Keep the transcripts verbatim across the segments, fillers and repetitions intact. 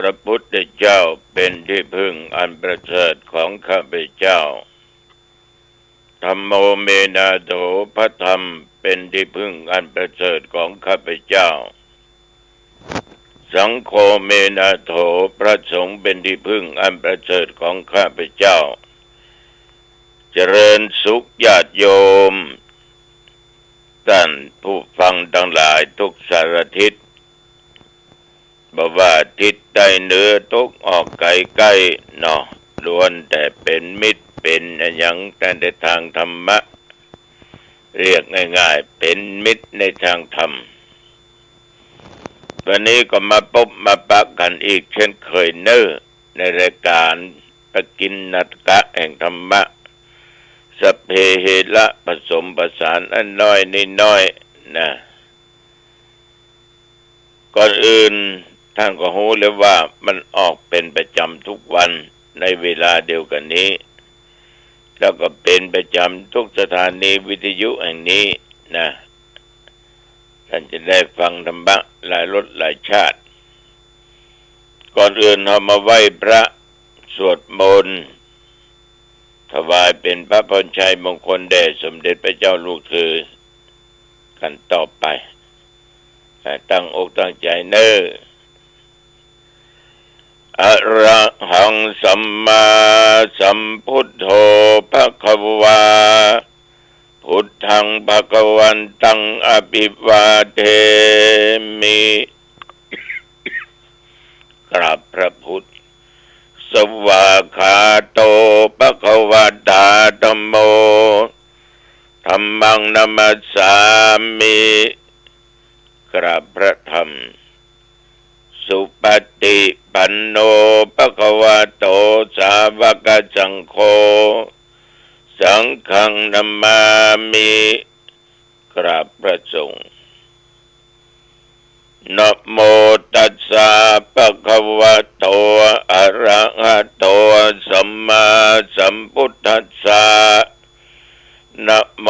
พระพุทธเจ้าเป็นที่พึ่งอันประเสริฐของข้าพเจ้า ธัมโม เม นาโถ พระธรรมเป็นที่พึ่งอันประเสริฐของข้าพเจ้า สังโฆ เม นาโถ พระสงฆ์เป็นที่พึ่งอันประเสริฐของข้าพเจ้า เจริญสุขญาติโยม ต้านผู้ฟังตังหลายทุกสารทิศ บ่ว่าทิศใต้เหนือตกออกไกลใก้เนาะ ล้วนแต่เป๋นมิตรเป๋นอะหยังกั๋นในตางธรรมะ เรียกง่ายๆ เป๋นมิตรในตางธรรม วันนี้ก็มาปบมาปะกั๋นอีกเช่นเคยเน่อ ในรายก๋านปกิณณกะแห่งธรรมะ สัพเพเหระ ผสมผสานอันน้อยนิดน้อยนะ ก่อนอื่นต้านก็ฮู้แล้วว่ามันออกเป๋นประจ๋ำทุกวันในเวลาเดียวกั๋นนี้ แล้วก็เป๋นประจ๋ำทุกสถานีวิทยุแห่งนี้นะ ต้านจะได้ฟังธรรมะหลายรสหลายชาติ ก่อนอื่นเฮามาไหว้พระสวดมนต์ ถวายเป๋นพระพรชัยมงคลแด่สมเด็จพระเจ้าลูกเธอกั๋นต่อไป ตั้งอกตั้งใจ๋เน่อ อะระหังสัมมาสัมพุทโธภะคะวา พุทธังภะคะวันตังอะภิวาเทมิ กราบพระพุทธ สวากขาโตภะคะวะตาธัมโม ธัมมังนะมัสสามิ กราบพระธรรม สุปฏิปันโนภะคะวะโต สาวกสังโฆ สังฆังนะมามิ กราบพระสงฆ์ นะโมตัสสะภะคะวะโต อะระหะโต สัมมาสัมพุทธัสสะ นะโม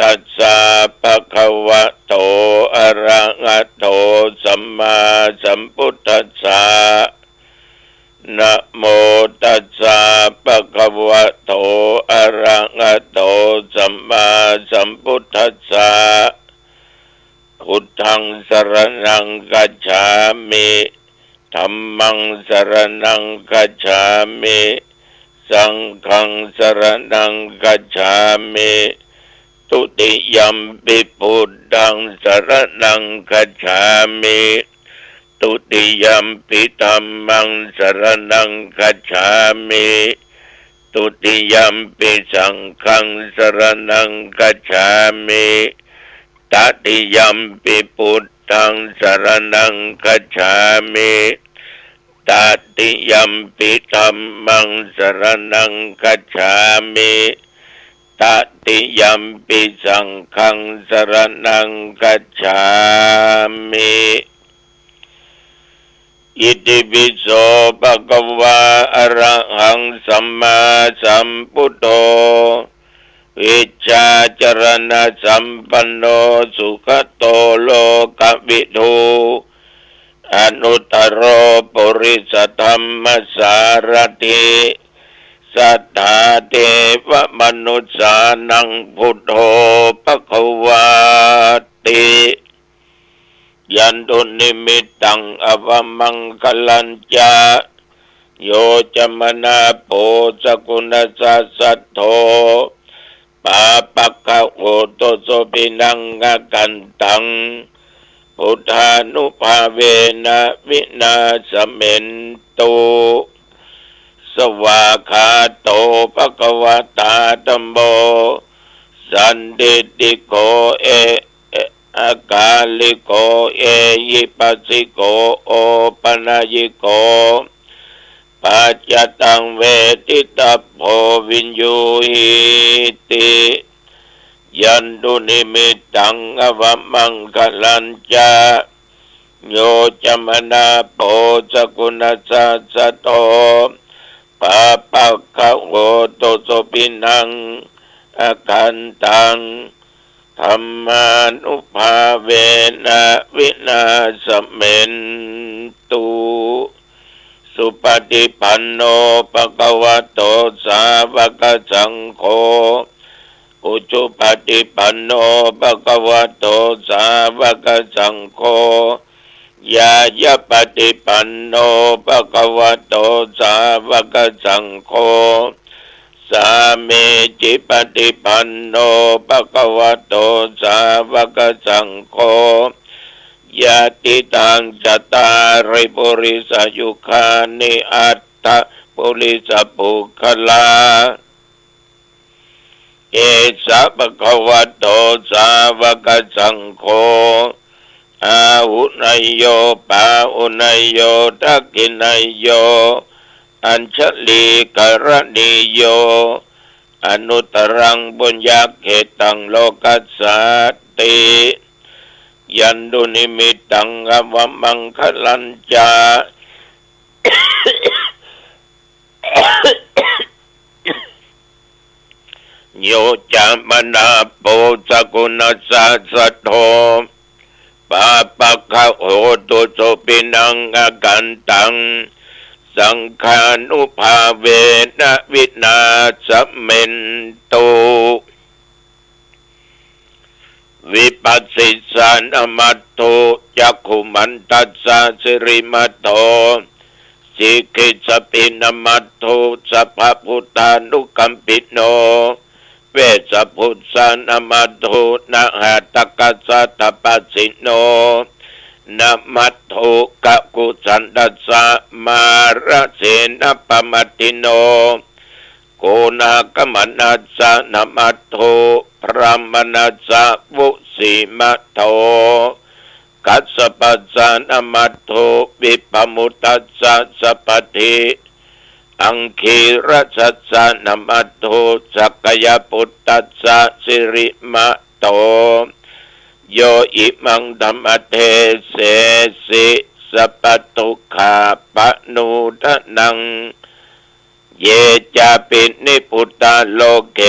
ตัสสะภะคะวะโต อะระหะโต สัมมาสัมพุทธัสสะ นะโมตัสสะภะคะวะโต อะระหะโต สัมมาสัมพุทธัสสะ พุทธังสรณังคัจฉามิ ธัมมังสรณังคัจฉามิ สังฆังสรณังคัจฉามิ ทุติยัมปิพุทธังสรณังคัจฉามิ ทุติยัมปิธัมมังสรณังคัจฉามิ ทุติยัมปิสังฆังสรณังคัจฉามิ ตติยัมปิพุทธังสรณังคัจฉามิ ตติยัมปิธัมมังสรณังคัจฉามิ ตติยัมปิสังฆังสรณังคัจฉามิ อิติปิโสภะคะวา อะระหังสัมมาสัมพุทโธ วิชชาจรณะสัมปันโน สุขะโตโลกะวิทู อนุตตโร ปุริสธัมมสารถิ สัตถาเทวมนุสสานัง พุทโธภะคะวาติ ยันตุนิมิตตังอะวะมังคะลัญจะ โยจะมะนาโผ สะกุณัสสะสัทโธ ปาปะกะโหตุ สุภิณังอะขันตัง พุทธานุภาเวนะ วินาสเมนตุ สวากขาโต ภะคะวะตาธัมโม สันทิฏฐิโก เอ เอ อะกาลิโก เอหิปัสสิโก โอปะนะยิโก ปัจจตังเวทิตัพโพ วิญญูหีติ ยันตุนิมิตตังอะวะมังคะลัญจะ โยจะมะนาโผ สะกุณัสสะสัทโธ ปาปะกะโหตุ สุภิณังอะขันตัง ธัมมานุภาเวนะ วินาสเมนตุ สุปฏิปันโน ภะคะวะโต สาวกสังโฆ อุจุปฏิปันโน ภะคะวะโต สาวกสังโฆ ญาณปฏิปันโน ภะคะวะโต สาวกสังโฆ สามีจิปฏิปันโน ภะคะวะโต สาวกสังโฆ ยะติตัง จัตตาริ ปุริสายุคานิ อัตถะ ปุริสปุคคลา เอสะ ภะคะวะโต สาวกสังโฆ อาหุเนยโย ปาหุเนยโย ทักขิเนยโย อัญชลีกรณีโย อนุตตรัง ปุญญะเขตัง โลกัสสาติ ยันตุนิมิตตัง อวะมังคะลัญจะ โยจะมะนาโป สะกุณัสสะ สัทโธ ปาปะกะโหตุ สุปิณัง อกันตัง สังฆานุภาเวนะ วินาสะเมนตุ วิปัสสิสานะมัตถุ จักขุมันตัสสะ สิริมัตโถ สิกขิสปินะมัตถุ สัพพะพุทธานุกัมปิโน เวสสะภุสสานะมัตถุ นะหะตะกัสสะ ตะปัสสิโน นะมัตถุ กะกุสันตัสสะ มาระเสนะปะมัตถิโน โกนาคมนัสสะ นะมัตถุ พรามนัสสะ วุสีมะโท กัสสปัสสานะมัตถุ วิปปะมุตตัสสะ สัพพะทิ อังคีรัสสัสสะ นะมัตถุ สักกะยะปุตตัสสะ สิริมะโท โยอิมังธัมมะเทเสสิ สัพพะทุกขะปะนูทะนัง เยจาปิ นิพพุตตา โลเก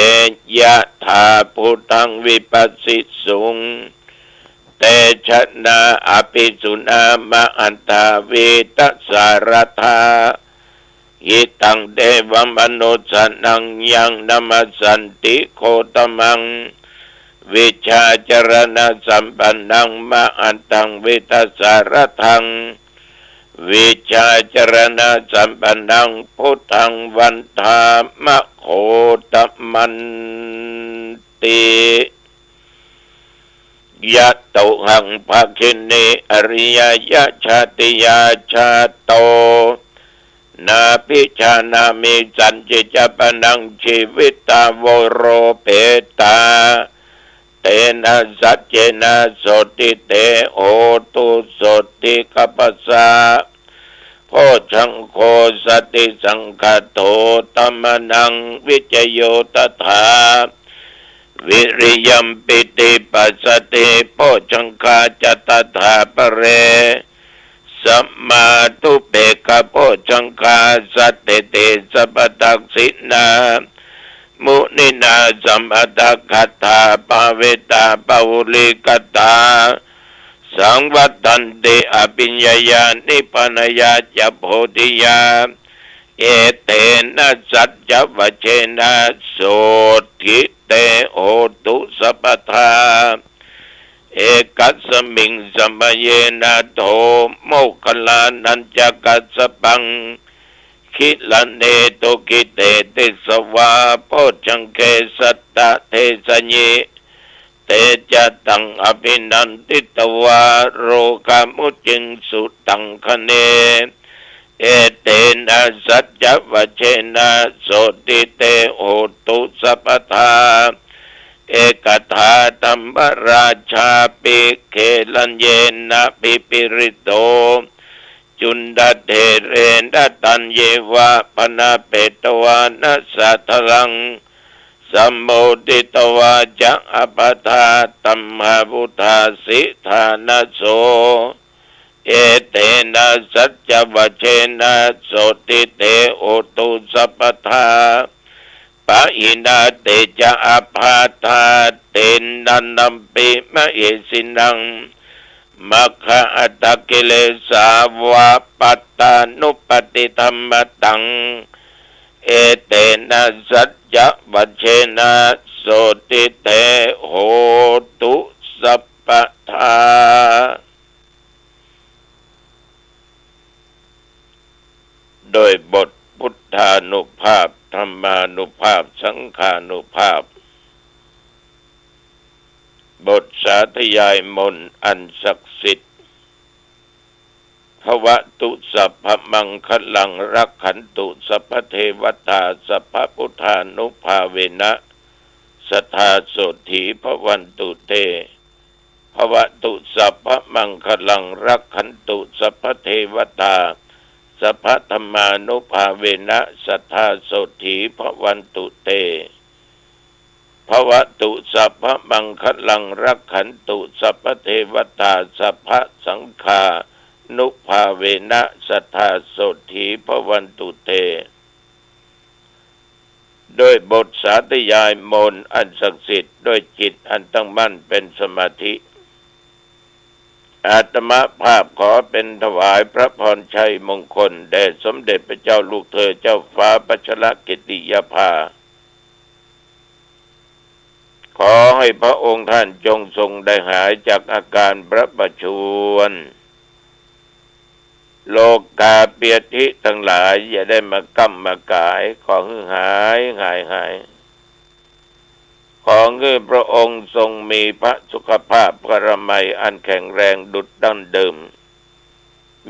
ยะถา ภูตัง วิปัสสิสุง เตชะนา อะภิสุนามะ อัตถา วีตะสาระทา หิตัง เตวะมะนุสสานัง ยังนะมัสสันติ โคตมัง วิชชาจะรณะสัมปันนัง มะหันตัง วีตะสาระทัง วิชชาจะรณะสัมปันนัง พุทธัง วันทามะ โคตมันติ ยะโตหัง ภะคินี อะริยะยะชาติยา ชาโต นาภิจานามิ สันติจะปะนัง จีวิตา โวโรเปตา เตนะสัจเจนะ โสตติเต โหตุ โสติกัปปะสะ โพชฌังโค สติสังคาโต ธัมมานัง วิจโย ตถา วิริยัม ปีติ ปัสสะติ โพชฌังคา จะ ตถา ปะเร สัมมาทุปเปกขะ โพชฌังคา สันทิติ สัพพะทักขิณา มุนินา สมะทะกะถา ภาวิตา ปะหูลีกะถา สังวัตตันติ อะภิญญา นิพพานะญา จะ โพธิญา เอเตนะ สัจจวะเจนะ โสตถิ เต โหตุ สัพพะทา เอกัสสมิง สะมะเยนะ โท โมคคัลลานัญจะกัสสะปัง กิลาเนตุ กิเตติสวา โพชฌังเก สัตตะเทสะยิ เตจะตัง อะภินันทิตวา โรกามุจจิงสุตังคะเน เอเตนะ สัจจวะเจนะ โสตถิ เต โหตุ สัพพะทา เอกถา ธัมมราชาปิ เกลัญเยนะ ภิปริโต จุณฑะเถเรนะ ตัญเยวะ ปะนะเปตวานะ สาธะรัง สัมโมทิตวาจะ อัปปะทา ธัมมา วุฑฒาสิทานะโส เอเตนะ สัจจวะเจนะ โสตถิ เต โหตุ สัพพะทา ปะหินา เตจะ อัปปะทา เตนะ นัมปิ มะเหสินัง มัคคะอัตถกิเลสาวาปัตตานุปัตติธัมมตัง เอเตนะสัจจะวัจเจนะ โสตติเต โหตุสัพพะทา ด้วยบทพุทธานุภาพ ธรรมานุภาพ สังฆานุภาพ บทสาธยายมนต์อันศักดิ์สิทธิ์ ภวตุสัพพะมังคะลัง รักขันตุสัพพะเทวะตา สัพพะพุทธานุภาเวนะ สัตถาโสตถีภวันตุเต ภวตุสัพพะมังคะลัง รักขันตุสัพพะเทวะตา สัพพะธัมมานุภาเวนะ สัตถาโสตถีภวันตุเต ภวตุสัพพะมังคะลัง รักขันตุสัพพะเทวะตา สัพพะสังฆานุภาเวนะ สัตถาโสตถีภวันตุเต ด้วยบทสาธยายมนต์อันศักดิ์สิทธิ์ ด้วยจิตอันตั้งมั่นเป็นสมาธิ อาตมาภาพขอเป็นถวายพระพรชัยมงคล แด่สมเด็จพระเจ้าลูกเธอเจ้าฟ้าพัชรกิติยาภา ขอให้พระองค์ท่านจงทรงได้หายจากอาการพระประชวร โรคาพยาธิทั้งหลายอย่าได้มาก้ำมาก๋าย ขอหื้อหาย หาย หาย ขอหื้อพระองค์ทรงมีพระสุขภาพพระนามัยอันแข็งแรงดุจดั้งเดิม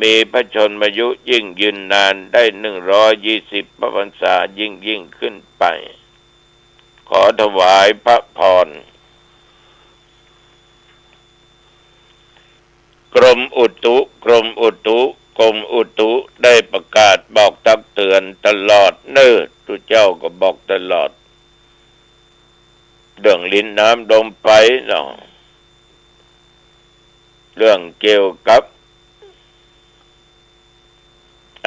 มีพระชนมายุยิ่งยืนนานได้หนึ่งร้อยยี่สิบพรรษายิ่งยิ่งขึ้นไป ขอถวายพระพร กรมอุตุ กรมอุตุ กรมอุตุได้ประกาศบอกตักเตือนตลอดเน่อ ตุ๊เจ้าก็บอกตลอด เรื่องลิ้นน้ำลมไฟเนาะ เรื่องเกี่ยวกับ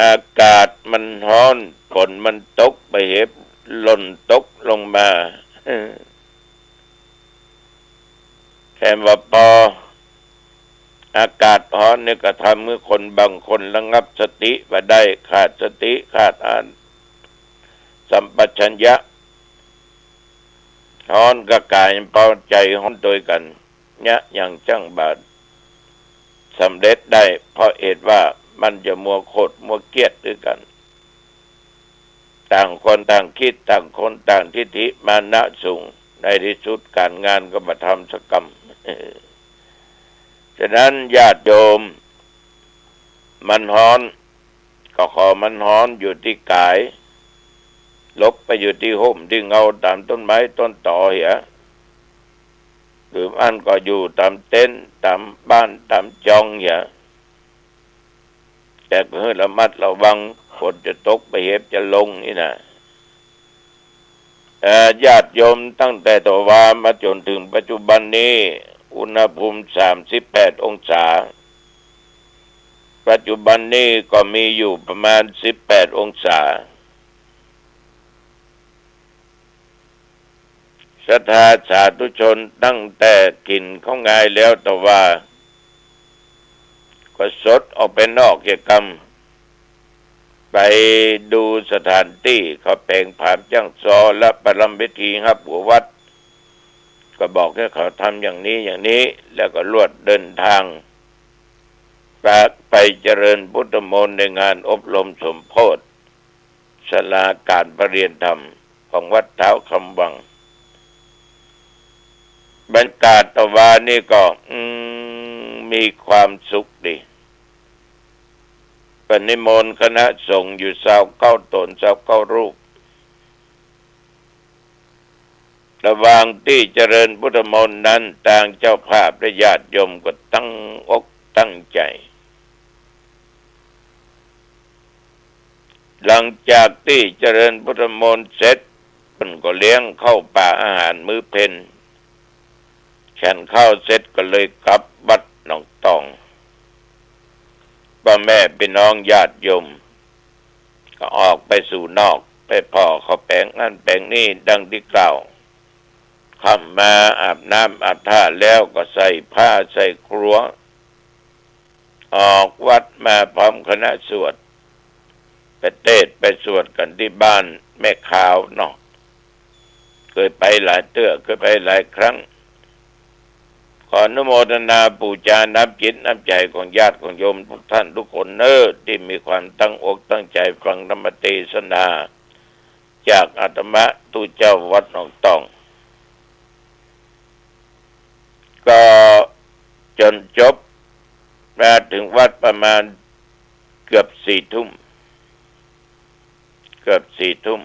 อากาศมันฮ้อน ฝนมันตก บ่าเหียบหล่นตกลงมา แค่ว่าปออากาศฮ้อนนี่ก็ทำหื้อคนบางคนระงับสติบ่ได้ ขาดสติ ขาดอา สัมปชัญญะ ฮ้อนก็ก๋ายเป๋าใจ๋ฮ้อนตวยกั๋น เยียะหยังจั้งบ่าสำเร็จได้ เพราะเหตุว่ามันจะมัวโขดมัวเคียดตวยกั๋น ต่างคนต่างกึ๊ด ต่างคนต่างทิฐิมานะสูง ในตี้สุดก๋านงานก็บ่ทำสักกำ ฉะนั้นญาติโยม มันฮ้อน ก็ขอมันฮ้อนอยู่ตี้ก๋าย หลบไปอยู่ตี้ฮ่มตี้เงาต๋ามต้นไม้ต้นตอเหีย หรืออั้นก็อยู่ต๋ามเต็นท์ ต๋ามบ้าน ต๋ามจองเหีย แต่ก็หื้อระมัดระวัง ฝนจะตก บ่าเหียบจะลงนี่นะ เอ่อ ญาติโยม ตั้งแต่ตะวามาจ๋นเถิงปัจจุบันนี้ อุณหภูมิสามสิบแปดองศา ปัจจุบันนี้ก็มีอยู่ประมาณสิบแปดองศา ศรัทธาสาธุชนตั้งแต่กิ๋นข้าวงายแล้วตะวา ก็สดออกไปนอกเหียกำ ไปดูสถานตี้ เขาแป๋งผานจ้างซอและประรำพิธีฮับหัววัด ก็บอกหื้อเขาทำอย่างนี้อย่างนี้ แล้วก็ลวดเดินตาง ไปเจริญพุทธมนต์ในงานอบรมสมโภชน์ ศาลาก๋านประเรียนธรรมของวัดท้าวคำวัง บรรยากาศตะวานี่ก็ อืม มีความสุขดี ก็นิมนต์คณะสงฆ์อยู่ซาวเก้าต๋น ซาวเก้ารูป ระหว่างตี้เจริญพุทธมนต์นั้น ตางเจ้าภาพและญาติโยมก็ตั้งอกตั้งใจ๋ หลังจากตี้เจริญพุทธมนต์เสร็จ เปิ้นก็เลี้ยงข้าวป๋าอาหารมื้อเพล ฉันข้าวเสร็จก็เลยกลับวัดหนองตอง ป้อแม่ปี้น้องญาติโยม ก็ออกไปสู่นอก ไปผ่อเขาแป๋งอั้นแป๋งนี่ดังตี้กล่าว ค่ำมาอาบน้ำอาบท่าแล้วก็ใส่ผ้าใส่ครัว ออกวัดมาพร้อมคณะสวด ไปเตศน์ไปสวดกั๋นตี้บ้านแม่ขาวเนาะ เกยไปหลายเตื้อ เกยไปหลายครั้ง ขออนุโมทนาปู๋จาน้ำจิตน้ำใจ๋ของญาติของโยมทุกท่านทุกคนเน้อ ตี้มีความตั้งอกตั้งใจ๋ฟังธรรมเตสนา จากอาตมาตุ๊เจ้าวัดหนองต้อง ก็จ๋นจบ มาเถิงวัดประมาณเกือบสี่ทุ่ม เกือบสี่ทุ่ม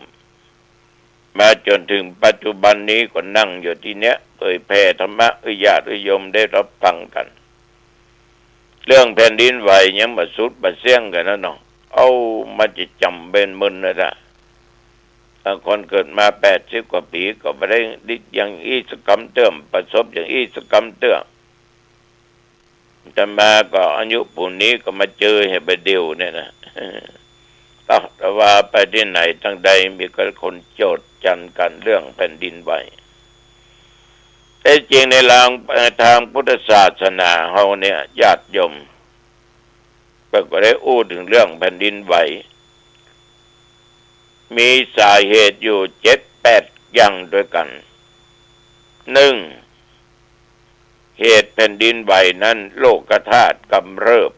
มาจ๋นเถิงปัจจุบันนี้ก็นั่งอยู่ตี้เนี้ย เผยแผ่ธรรมะหื้อญาติหื้อโยมได้ฮับฟังกั๋น เรื่องแผ่นดินไหวยังบ่สุดบ่เสี้ยงกั๋นนะเนาะ เอ้า มันจะจ๋ำเป๋นมึนนะจ๊ะ บางคนเกิดมาแปดสิบกว่าปี๋ก็บ่ได้ยินอย่างอี้สักกำเตื้อ ประสบอย่างอี้สักกำเตื้อ อาตมาก็อายุปู๋นี้ก็มาเจอแหมบ่าเดี่ยวเนี่ยนะ แต่ว่าไปตี้ไหนตังใดมีแต่คนโจษจันกั๋นเรื่องแผ่นดินไหว แต่จริงในทาง ทางพุทธศาสนาเฮาเนี่ย ญาติโยม เปิ้นก็ได้อู้เถิงเรื่องแผ่นดินไหว มีสาเหตุอยู่เจ็ดแปดอย่างด้วยกั๋น นึ่ง เหตุแผ่นดินไหวนั้นโลกธาตุกำเริบ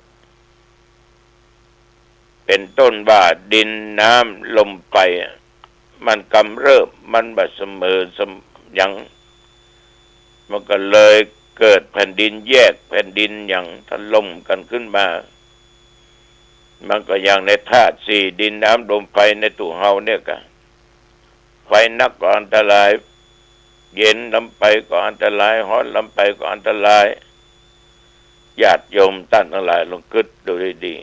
เป๋นต้นว่าดินน้ำลมไฟอะ มันกำเริบ มันบ่เสมอสม- หยัง มันก็เลยเกิดแผ่นดินแยก แผ่นดินหยังถล่มกั๋นขึ้นมา มันก็อย่างในธาตุสี่ ดินน้ำลมไฟในตั๋วเฮาเนี่ยกะ ไฟนักก็อันตราย เย็นล้ำไปก็อันตราย ฮ้อนล้ำไปก็อันตราย ญาติโยมต้านตังหลายลองกึ๊ดดูดี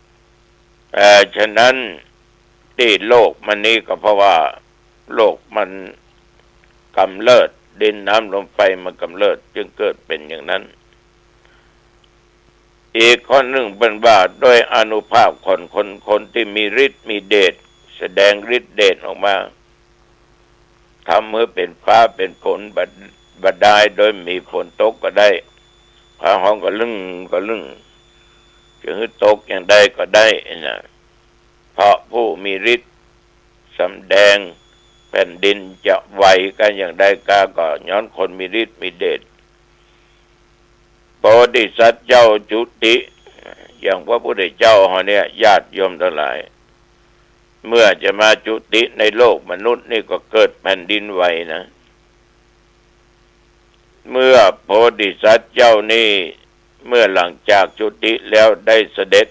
ๆ เอ่อ ฉะนั้นตี้โลกมันนี้ก็เพราะว่าโลกมันกำเริบ ดินน้ำลมไฟมันกำเริบ จึงเกิดเป๋นอย่างนั้น อีกข้อนึ่งเปิ้นว่าด้วยอานุภาพของคน คนตี้มีฤทธิ์มีเดช แสดงฤทธิ์เดชออกมา ทำหื้อเป๋นฟ้าเป๋นฝนบ่- บ่ดาย โดยมีฝนตกก็ได้ ฟ้าฮ้องก็ลึ่งก็ลึ่ง จะหื้อตกอย่างใดก็ได้นะ เพราะผู้มีฤทธิ์สำแดง แผ่นดินจะไหวกั๋นอย่างใดกาก็ย้อนคนมีฤทธิ์มีเดช โพธิสัตว์เจ้าจุติ อย่างพระพุทธเจ้าเฮาเนี่ย ญาติโยมตังหลาย เมื่อจะมาจุติในโลกมนุษย์นี่ก็เกิดแผ่นดินไหวนะ เมื่อโพธิสัตว์เจ้านี่ เมื่อหลังจากจุติแล้วได้เสด็จ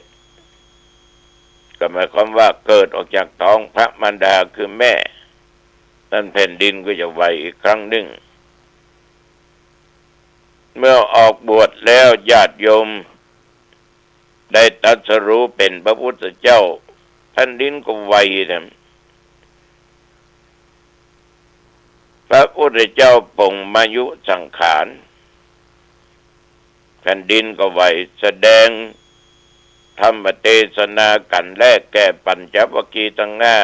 ก็หมายความว่าเกิดออกจากท้องพระมารดาคือแม่ นั้นแผ่นดินก็จะไหวอีกครั้งนึ่ง เมื่อออกบวชแล้วญาติโยมได้ตรัสรู้เป๋นพระพุทธเจ้า แผ่นดินก็ไหวแถม พระพุทธเจ้าปลงมายุสังขาร แผ่นดินก็ไหว แสดงธรรมเตสนากั๋นแลแก่ปัญจวัคคีย์ตังห้า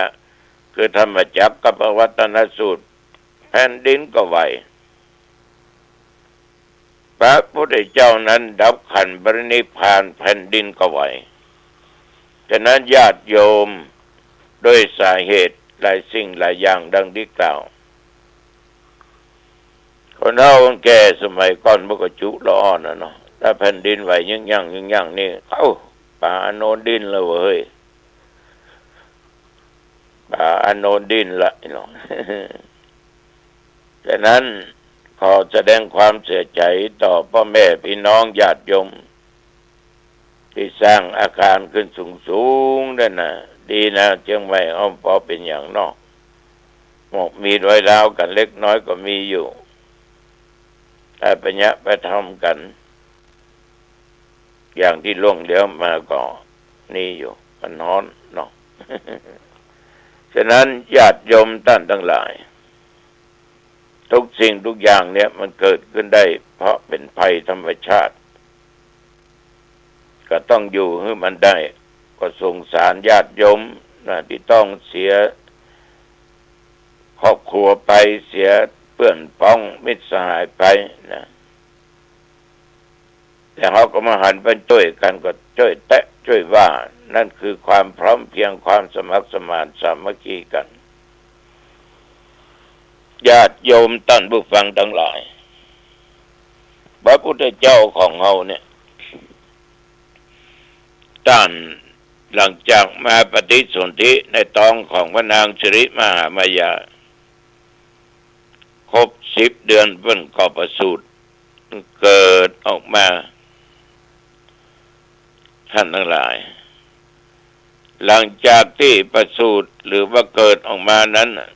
คือธรรมจักรกัปปวัตตนสูตร แผ่นดินก็ไหว พระพุทธเจ้านั้นดับขันธ์ปรินิพพาน แผ่นดินก็ไหว ฉะนั้นญาติโยม ด้วยสาเหตุหลายสิ่งหลายอย่างดังตี้กล่าว คนเฒ่าคนแก่สมัยก่อนมันก็จุละอ่อนนะเนาะ ถ้าแผ่นดินไหวยึ่งยั่งยึ่งยั่งนี่ เอ้า ป๋าอันโน้นดิ้นละเว้ย ป๋าอันโน้นดิ้นละเนาะ ฉะนั้นขอแสดงความเสียใจ๋ต่อป้อแม่ปี้น้องญาติโยม ตี้สร้างอาคารขึ้นสูงๆ นั่นน่ะ ดีนะ เจียงใหม่อ้อมปอเป๋นอย่างนอก หมอกมีรอยร้าวกั๋นเล็กน้อยก็มีอยู่ ถ้าไปเยียะไปทำกั๋น อย่างตี้ล่วงแล้วมาก็นี่อยู่ มันฮ้อนเนาะ ฉะนั้นญาติโยมต้านตังหลาย ทุกสิ่งทุกอย่างเนี่ยมันเกิดขึ้นได้เพราะเป๋นภัยธรรมชาติ ก็ต้องอยู่หื้อมันได้ ก็สงสารญาติโยมนะ ตี้ต้องเสียครอบครัวไป เสียเปื้อนป๊องมิตรสหายไปนะ แต่เฮาก็บ่หันไปจ้วยกั๋น ก็จ้วยแตะจ้วยว่า นั่นคือความพร้อมเพรียง ความสมัครสมานสามัคคีกั๋น ญาติโยมต้านผู้ฟังตังหลาย พระพุทธเจ้าของเฮาเนี่ย ต้านหลังจากมาปฏิสนธิในต๊องของพระนางสิริมหามายา ครบสิบเดือนเปิ้นก็ประสูติเกิดออกมา ต้านตังหลาย หลังจากตี้ประสูติหรือว่าเกิดออกมานั้นน่ะ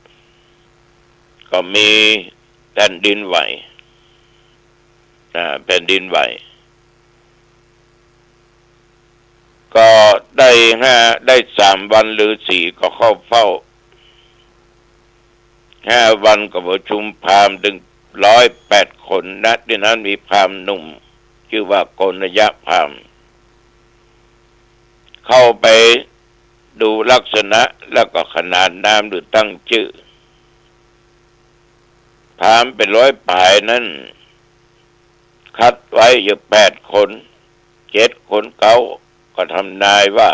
ก็มีแผ่นดินไหว อ่า แผ่นดินไหว ก็ได้ห้า ได้สามวันฤๅษีก็เข้าเฝ้า ห้าวันก็ประชุมพราหมณ์ตึงร้อยแปดคน ณ ตี้นั้นมีพราหมณ์หนุ่มจื้อว่าโกณยพราหมณ์ เข้าไปดูลักษณะแล้วก็ขนานนามหรือตั้งจื้อ พราหมณ์เป๋นร้อยป๋ายนั้น คัดไว้อยู่แปดคน เจ็ดคนเก๊า ก็ทำนายว่า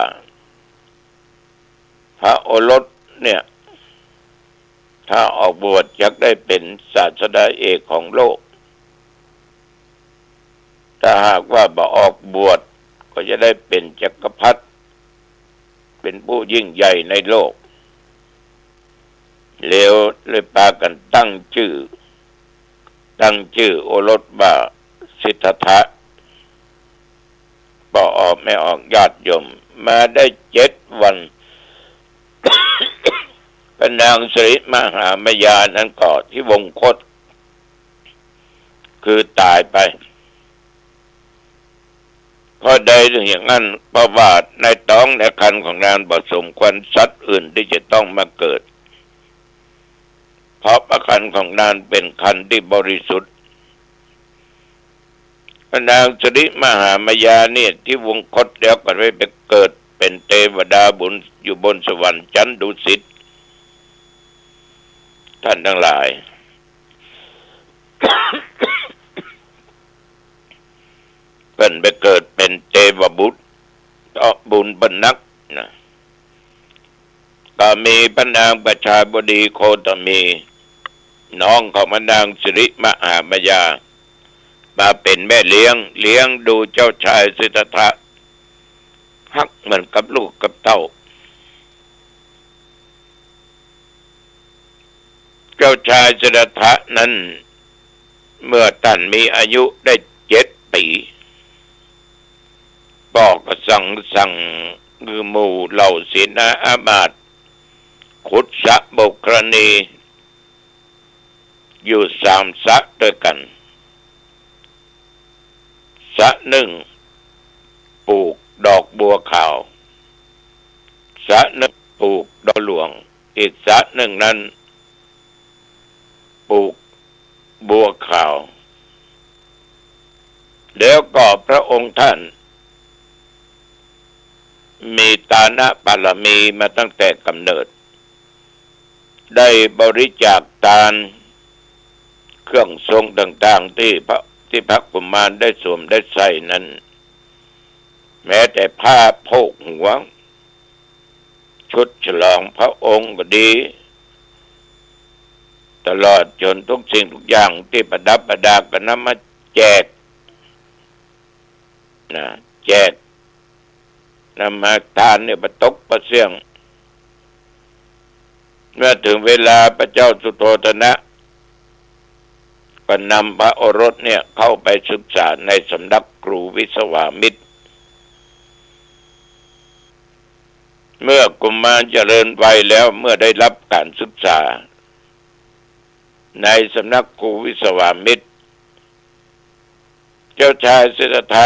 พระโอรสเนี่ย ถ้าออกบวชจักได้เป๋นศาสดาเอกของโลก ถ้าหากว่าบ่ออกบวชก็จะได้เป๋นจักรพรรดิ เป๋นผู้ยิ่งใหญ่ในโลก แล้วเลยปากั๋นตั้งจื้อ ตั้งจื้อโอรสว่าสิทธัตถะ ป้อออกแม่ออกญาติโยม มาได้เจ็ดวัน พระนางสิริมหามายานั้นก็ที่วงคต คือต๋ายไป เพราะใดถึงอย่างนั้น เพราะว่าในต๊องในครรภ์ของนางบ่สมควรสัตว์อื่นที่จะต้องมาเกิด เพราะพระครรภ์ของนางเป๋นครรภ์ที่บริสุทธิ์ พระนางสิริมหามายาเนี่ยที่วงคตแล้วก็ได้ไปเกิดเป๋นเตวดาบุญอยู่บนสวรรค์จั๊นดุสิต ต้านตังหลาย เปิ้นไปเกิดเป๋นเตวบุตร เต๊าะบุญเปิ้นนักนะ ก็มีพระนางประชาบดีโคตมี น้องของพระนางสิริมหามายา มาเป๋นแม่เลี้ยง เลี้ยงดูเจ้าชายสิทธัตถะ ฮักเหมือนกับลูกกับเต้า เจ้าชายสิทธัตถะนั้น เมื่อต้านมีอายุได้เจ็ดปี๋ ป้อก็สั่ง สั่งหื้อหมู่เหล่าเสนาอามาตย์ ขุดสระบกรณี อยู่สามสระตวยกั๋น สระนึ่งปลูกดอกบัวขาว สระนึ่งปลูกดอกหลวง อีกสระนึ่งนั้นปลูกบัวขาว แล้วก็พระองค์ท่านมีตานะบารมีมาตั้งแต่ก๋ำเนิด ได้บริจาคตาน เครื่องทรงต่างๆ ตี้พระ ตี้พระกุมารได้สวมได้ใส่นั้น แม้แต่ผ้าโพกหัว ชุดฉลองพระองค์ก็ดี ตลอดจ๋นทุกสิ่งทุกอย่างตี้ประดับประดาก็นำมาแจก นะ แจก นำมาตานเนี่ยประตกประเสี้ยง เมื่อเถิงเวลาพระเจ้าสุโธทนะ ก็นำพระโอรสเนี่ยเข้าไปศึกษาในสำนักครูวิสวามิตร เมื่อกุมารเจริญวัยแล้ว เมื่อได้ฮับก๋านศึกษาในสำนักครูวิสวามิตร เจ้าชายสิทธัตถะ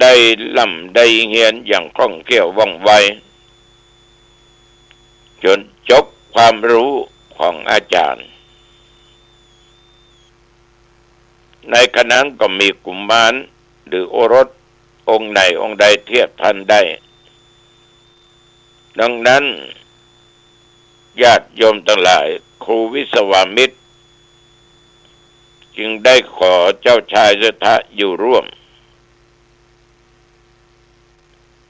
ได้ร่ำได้เฮียนอย่างคล่องแคล่วว่องไว จ๋นจบความฮู้ของอาจ๋ารย์ ในขณะนั้นก็บ่มีกุมารหรือโอรสองค์ไหนองค์ใดเทียบต้านได้ ดังนั้น ญาติโยมตังหลาย ครูวิสวามิตร จึงได้ขอเจ้าชายสิทธัตถะอยู่ร่วม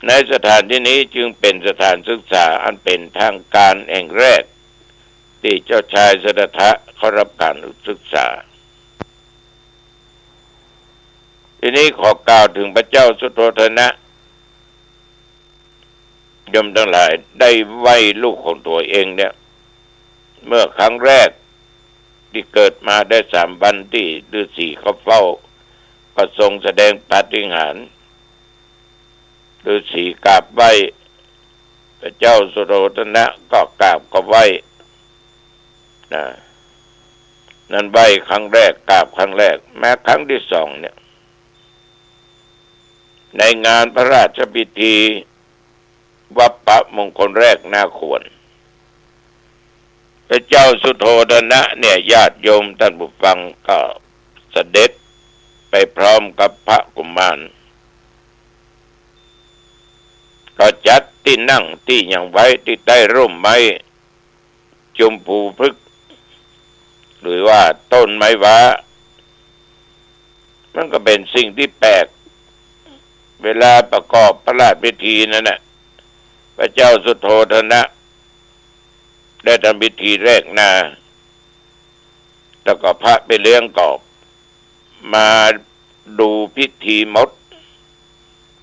ในสถานที่นี้จึงเป๋นสถานศึกษาอันเป๋นทางก๋านแห่งแรกตี้เจ้าชายสิทธัตถะเขาฮับก๋านศึกษา ทีนี้ขอกล่าวเถิงพระเจ้าสุโธทนะ โยมตังหลายได้ไหว้ลูกของตั๋วเองเนี่ย เมื่อครั้งแรกตี้เกิดมาได้สามวันตี้ฤๅษีเข้าเฝ้า ก็ทรงแสดงปาฏิหาริย์ ฤๅษีกราบไหว้ พระเจ้าสุโธทนะก็กราบก็ไหว้ นะ นั้นไหว้ครั้งแรก กราบครั้งแรก แม้ครั้งที่สองเนี่ย ในงานพระราชพิธีวัปปะมงคลแรกหน้าควร พระเจ้าสุโธทนะเนี่ย ญาติโยมต้านผู้ฟังก็เสด็จไปพร้อมกับพระกุมาร ก็จัดตี้นั่งตี้หยังไว้ตี้ใต้ร่มไม้ จุมพูพฤกษ์ หรือว่าต้นไม้ว้า มันก็เป๋นสิ่งตี้แปลก เวลาประกอบพระราชพิธีนั้นน่ะ พระเจ้าสุโธทนะ ได้ทำพิธีแรกนา แล้วก็พระปี้เลี้ยงก็มาดูพิธีหมด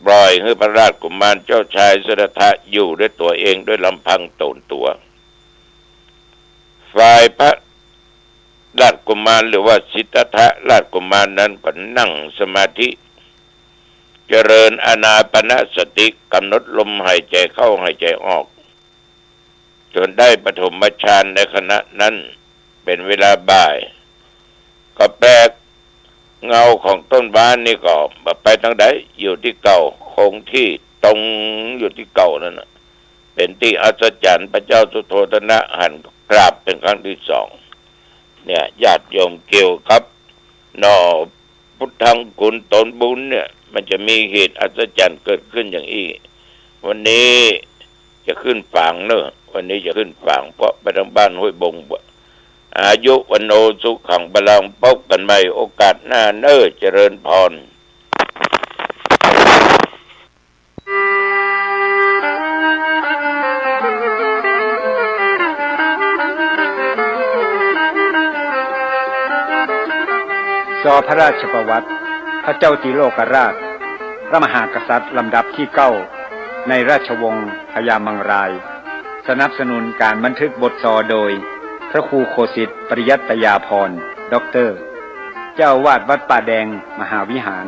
ปล่อยหื้อพระราชกุมารเจ้าชายสิทธัตถะอยู่ด้วยตั๋วเองด้วยลำพังตนตั๋ว ฝ่ายพระราชกุมารหรือว่าสิทธัตถะราชกุมารนั้นก็นั่งสมาธิ เจริญอานาปานสติ กำหนดลมหายใจเข้าหายใจออก จนได้ปฐมฌานในขณะนั้น เป๋นเวลาบ่าย ก็แปลก เงาของต้นว้านี่ก็บ่ไปตางใด อยู่ตี้เก่า คงตี้ตรงอยู่ตี้เก่านั้นน่ะ เป๋นตี้อัศจรรย์ พระเจ้าสุโธทนะหันกราบเป๋นครั้งที่สอง เนี่ย ญาติโยม เกี่ยวกับหน่อ พุทธัง คุณตนบุญเนี่ย มันจะมีเหตุอัศจรรย์เกิดขึ้นอย่างอี้ วันนี้จะขึ้นฝางเนอะ วันนี้จะขึ้นฝาง เพราะไปตางบ้านห้วยบงบ่ อายุ วัณโณ สุขัง พลัง พบกั๋นใหม่โอกาสหน้าเนอะ เจริญพร ซอ พระราชประวัติ พระเจ้าติโลกราช พระมหากษัตริย์ลำดับตี้เก้า ในราชวงศ์พญามังราย สนับสนุนก๋านบันทึกบทซอโดย พระครูโคสิต ปริยัตยาภรณ์ ด็อกเตอร์ เจ้าอาวาสวัดป่าแดงมหาวิหาร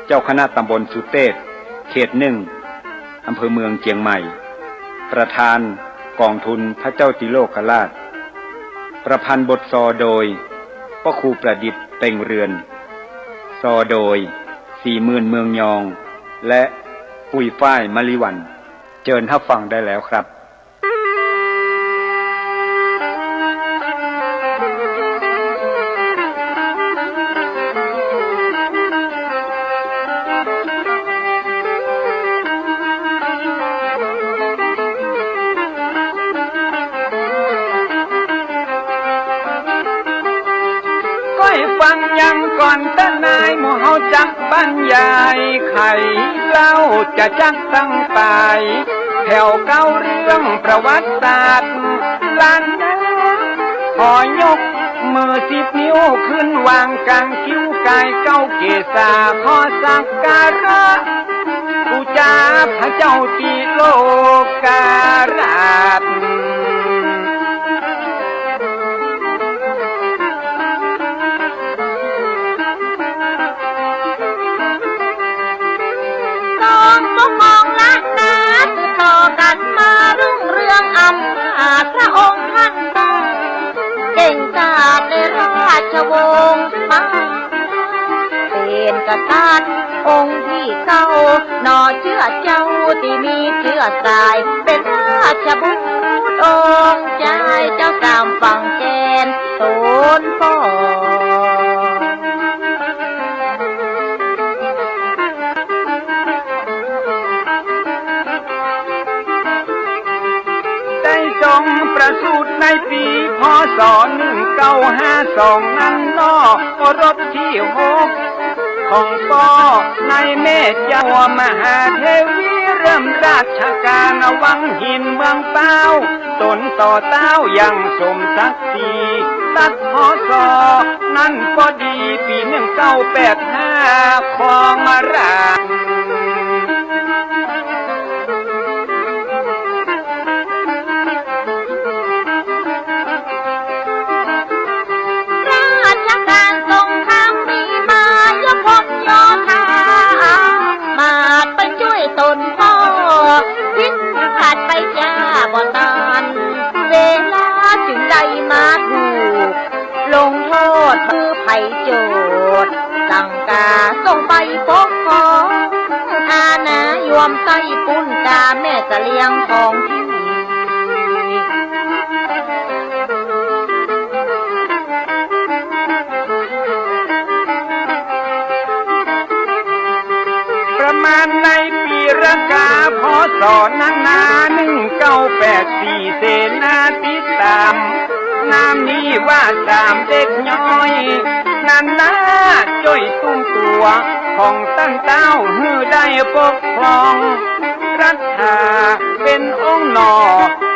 เจ้าคณะตำบลสุเตศ เขตหนึ่ง อำเภอเมืองเจียงใหม่ ประธานก๋องทุนพระเจ้าติโลกราช ประพันธ์บทซอโดย พระครูประดิษฐ์ เต็งเรือน ซอโดย ศรีหมื่น เมืองยอง และ ปุ้ยฝ้าย มะลิวัลย์ เจิญฮับฟังได้แล้วครับ ก้อยฟังยังก่อนเต๊อะนาย หมู่เฮาจักบรรยายไขเล่าจะจักตั้งไป แถวเก้าเรื่องประวัติศาสตร์ล้านนา ขอยกมือสิบนิ้วขึ้นวางกลางคิ้วกายเก้าเกศา ขอสักการะ บูชาพระเจ้าติโลกราช ทรงปกครองล้านนา สืบต่อกันมารุ่งเรืองอำนาจ พระองค์ท่านทรงเก่งกาจในราชวงศ์มา เป๋นกษัตริย์องค์ตี้เก้า หน่อเจื้อเจ้าตี้มีเจื้อสาย เป๋นราชบุตรองค์จาย เจ้าสามฝั่งแควนโตนป้อ ได้ทรง ประสูติในปี๋ พ.ศ. หนึ่งเก้าห้าสอง นั้นเนาะ รบตี้หก ของป้อในแม่เจ้ามหาเทวี เริ่มราชก๋านวังหินเมืองป๊าว ต๋นต่อเต๊าอย่างสมศักดิ์ศรี ตัด พ.ศ. นั้นก็ดีปี๋ หนึ่งเก้าแปดห้า ของราช ราชก๋านสงครามมีมา ยกพลโยธา มาดไปจ้วยต๋นป้อ ผิดพลาดไปจ้าบ่ตัน เวลาจึงได้มาถูก ลงโต้ษคือใผโจษ สั่งก๋าส่งไปปกครอง อาณานิยมใต้ปุ้น ต๋าแม่เสลียงของตี้ ประมาณในปี๋รากา พ.ศ. นั้นนา หนึ่งเก้าแปดสี่ เสนาติดต๋าม นามนี้ว่าสามเด็กน้อย นั้นนาจ้วยตุ้มตั๋วของต้านเต๊า หื้อได้ปกครองรักษา เป๋นอ้องหน่อ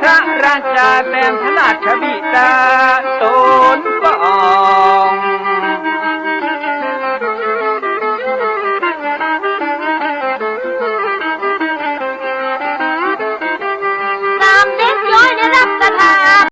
พระราชาแตนพระราชบิดาต๋น